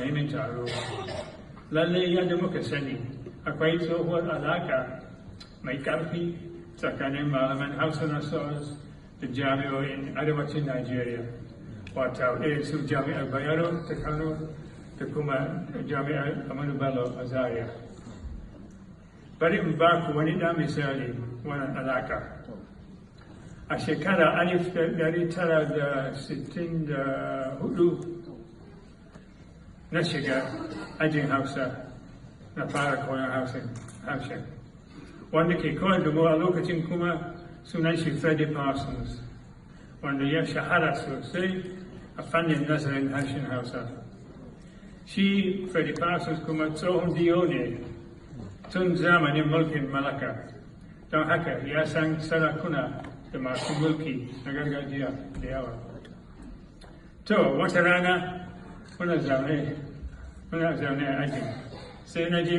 Muhimmin taro. Lallai, yadda muka sani, akwai tsohuwar alaka mai ƙarfi tsakanin malaman Hausa na SOAS da jami'o'in arewacin Najeriya, wato irin su Jami'ar Bayero ta Kano da kuma Jami'ar Ahmadu Bello a Zaria. Bari in ba ku wani ɗan misali wannan alaka. A shekara 1964 na shiga ajin Hausa, na fara koyon harshen. Wanda ke koyar da mu a lokacin kuma sunan shi Freddie Parsons, wanda ya shahara sosai a fannin nazarin harshen Hausa. Shi Freddie Parsons kuma tsohon D.O. ne tun zamanin mulkin mallaka. Don haka ya san sarakuna da masu mulki na gargajiya da yawa. To, wata rana muna zaune a ajin, sai na ji